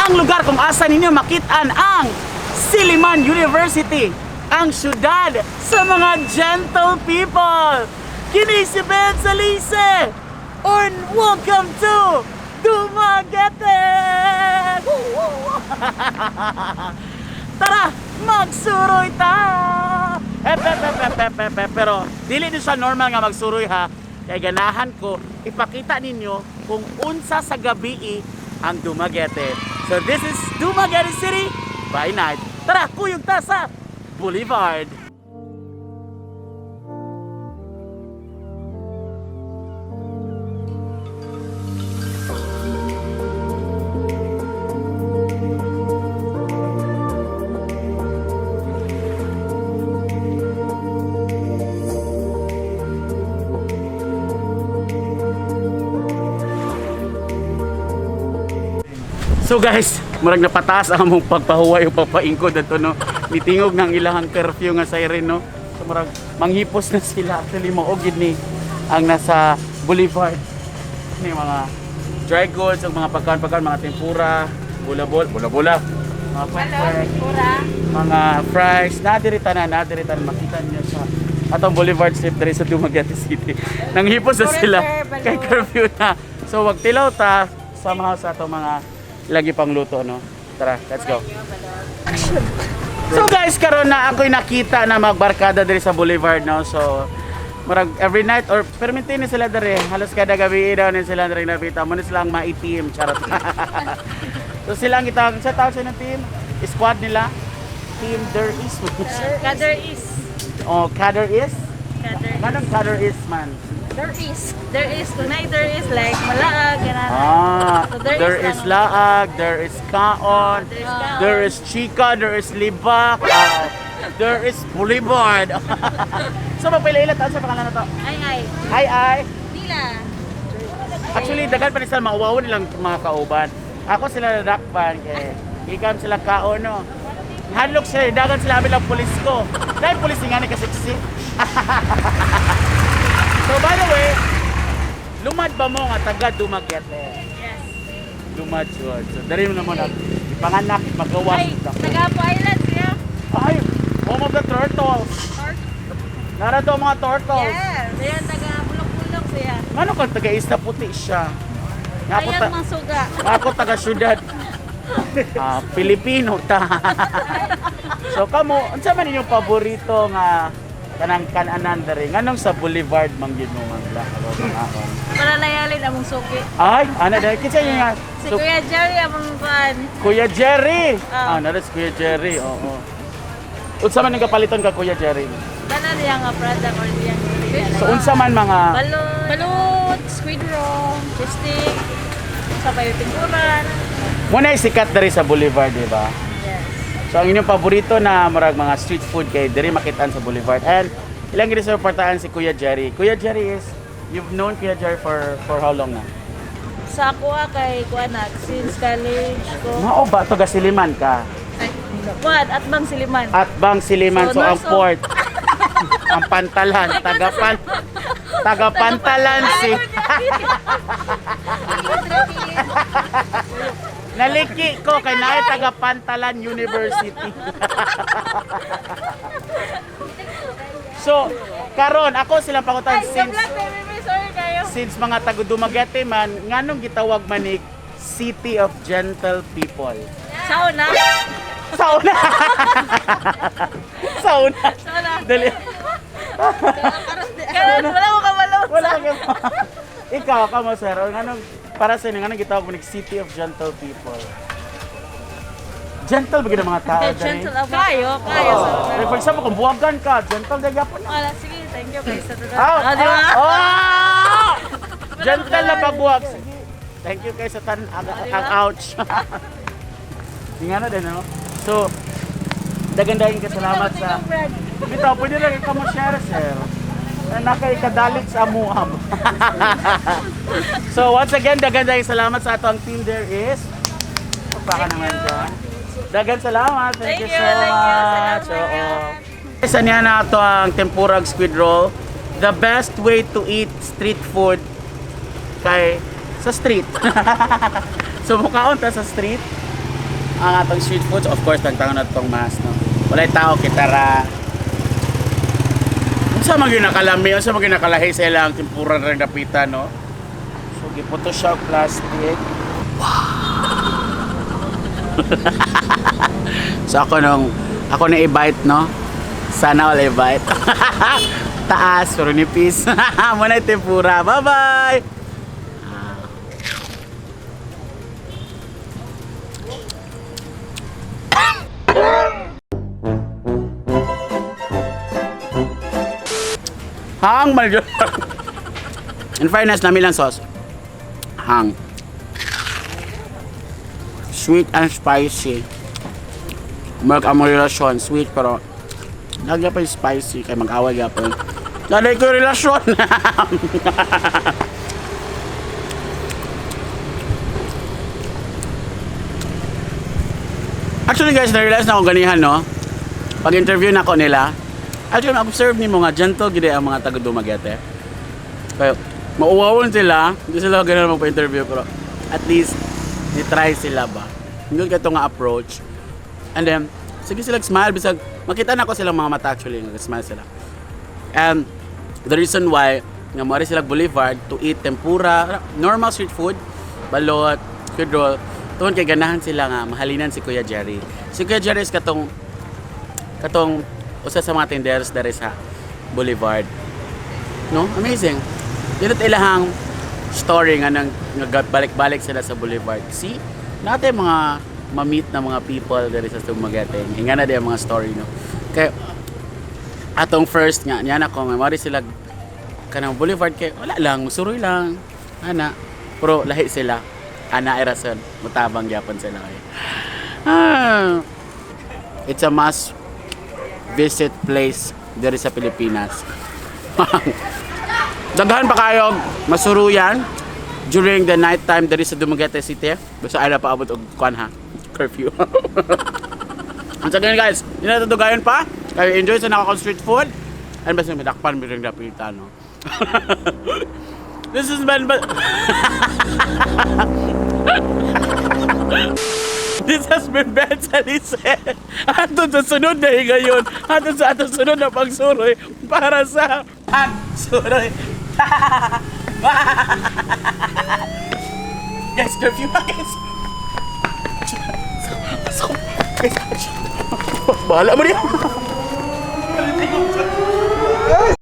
Ang lugar kung asa ninyo makitaan ang Silliman University, ang syudad sa mga gentle people. Kini si Ben Salise, and welcome to Dumaguete! Woo, woo, woo. Tara, magsuroy ta! Eh, pe, pe, pe, pe, pe, pe, pero dili ni siya normal nga magsuroy ha. Kay ganahan ko ipakita ninyo kung unsa sa gabi ang Dumaguete. So this is Dumaguete City by night. Tara, kuyog ta sa Boulevard. So guys, murag napataas ang among pagpahuway o pagpaingkod ato no. Nitingog ng ilahang curfew nga siren no. So murag manghipos na sila, actually mao gid ni ang nasa boulevard ni mga dry goods ug mga pagkaon-pagkaon, mga tempura, bola-bola, bola-bola, mga kwek, mga fries, na diri tanan, na diri tanan makita niyo sa atong Boulevard Strip diri sa Dumaguete City. Nanghipos na sila kay curfew na. So wag tilaw ta somehow sa atong mga lagi pang luto no. Tara, let's go. So guys, karon na ako'y nakita na magbarkada diri sa Boulevard no. So murag every night or perminti ni sila diri, halos kada gabi daw ni sila diri napita mo ni silang maitim, charot. So sila ang itawag sa tawag sa inyong team, squad nila, Team There Is. Kader is. Oh, Kader is? Kader. Anong Kader is man? There is. There is. Kunay there is like malaag. Ganun. Ah, So, there there is is laag, there is kaon, There is kaon. there is chika, there is libak, ah, there is boulevard. So magpila-ila taon sa pangalan na to? Ay ay. Ay ay. Nila. Actually, daghan pa ni sila mauwaw nilang mga kauban. Ako sila nadakpan kay ikam sila kaon no. Hadlok sila, dagan sila amin lang pulis ko. Dahil pulis nga ni kasiksi. So by the way, lumad ba mo nga taga Dumaguete? Yes. Lumad yun. So dari mo naman ang ipanganak, ipagawas. Ay, taga Apo Island siya. Ay, home of the turtles. Nara daw mga turtles. Yes. Ayan, taga Bulok-Bulok siya. Ngano kang taga Isla Puti siya? Nga ako Ayan, mga suga. ako taga syudad. Ah, Pilipino ta. So kamo, unsa man inyong paborito nga kanang kananan diri? Nganong sa Boulevard man gyud mo mangla? Para layalin among suki. Ay, ana dai kinsa yun nga? Si So, Kuya Jerry among kuan. Kuya Jerry. Ah. Ah, nara si Kuya Jerry. Oo. Unsa man ang kapaliton ka Kuya Jerry? Tanan niya nga product or diyang So unsa man mga Balot. Balot, squid roll, cheese stick, sa pinturan. Muna sikat diri sa Boulevard, di ba? Yes. So ang inyong paborito na murag mga street food kay diri makitaan sa Boulevard. And ilang gid suportahan si Kuya Jerry. Kuya Jerry is, you've known Kuya Jerry for how long na? Sa ako kay kuanak since college ko. Mao ba to Siliman ka? Kuan at Bang Siliman. At Bang Siliman, so, So, ang nasa- port. Ang Pantalan, taga Pantalan si Naliki ko kay naay taga Pantalan University. So, karon ako silang pangutan Ay, since vlog baby, sorry kayo. since mga taga Dumaguete man, nganong gitawag manik City of Gentle People? Sa una. Sa una. Sa una. Sa una. Dali. Karon wala mo kabalo. Wala ka. Ikaw, kamo sir, nganong para sa inyo, nganong gitawag manik City of Gentle People? Gentle ba gid ang mga tao dali? Gentle ako. Kayo, kayo sa una. Like, for example, kung buwagan ka, gentle na gyapon na. Wala, sige, thank you kay sa tanan. Ah, Ah, di ba? ah, gentle na pagbuwag. Sige. Thank you kay sa tan ang, ang ouch. Nga na din, no? So, dagandahin ka salamat sa Bitaw, pwede lang ka mo share, sir. Na Nakaikadalit sa amuam. So, once again, dagandahin salamat sa atong team there is. Baka naman dyan. Dagan salamat. Thank you Thank you, so thank you. much. Salamat. Oo. Isa niya na ito ang tempurag squid roll. The best way to eat street food kay sa street. So mukaon ta sa street. Ang atong street foods, of course, tagtangon na tong mas, no? Walay tao, kitara. Unsa man gyud nakalami, unsa man gyud nakalahi sa ilang tempura ring dapita, no? So, giputo siya og plastic. So ako nung ako na i-bite, no? Sana all i-bite. Taas pero nipis. Muna yung tempura. Bye-bye. Hang mal. In fairness, nami lang sauce. Hang. Sweet and spicy. Mag ang mga relasyon, sweet pero lagi pa yung spicy kay mag-away gyapon. Lagi ko yung relasyon. Actually guys, na-realize na ako ganihan, no? Pag-interview na ako nila, actually, observe ni mga gentle gid ang mga taga Dumaguete. Kaya, mauwawon sila, hindi sila ganun magpa-interview, pero at least, ni-try sila ba? Hindi ka nga approach. And then, sige sila smile, bisag, makita na ko silang mga mata actually, nag-smile sila. And the reason why, nga moari sila Boulevard to eat tempura, normal street food, balot, squid roll, tuon kay ganahan sila nga mahalinan si Kuya Jerry. Si Kuya Jerry is katong usa sa mga tinderos diri sa Boulevard. No? Amazing. Dito ilahang story nga nang nga balik-balik sila sa Boulevard. See? Natin mga ma-meet na mga people diri sa Dumaguete. Hinga na di ang mga story, no. Kay atong first nga niya na ko nga mari sila kanang Boulevard kay wala lang, musuroy lang ana, pero lahi sila ana ay rason mutabang gyapon sila kay ah, it's a must visit place diri sa Pilipinas. Daghan pa kayo masuruyan during the night time diri sa Dumaguete City. Basta ay na paabot og kuan ha, curfew. Ang sa ganun guys, hindi na tutugayon pa. Kayo enjoy sa nakakon street food. Ano ba sa madakpan mo rin dapita, no? This is Ben But This has been Ben Salise. Ato sa sunod na higayon. Ato sa atong sunod na pagsuroy para sa pagsuroy. Guys, curfew na guys. Guys, bahala mo niya. Ay,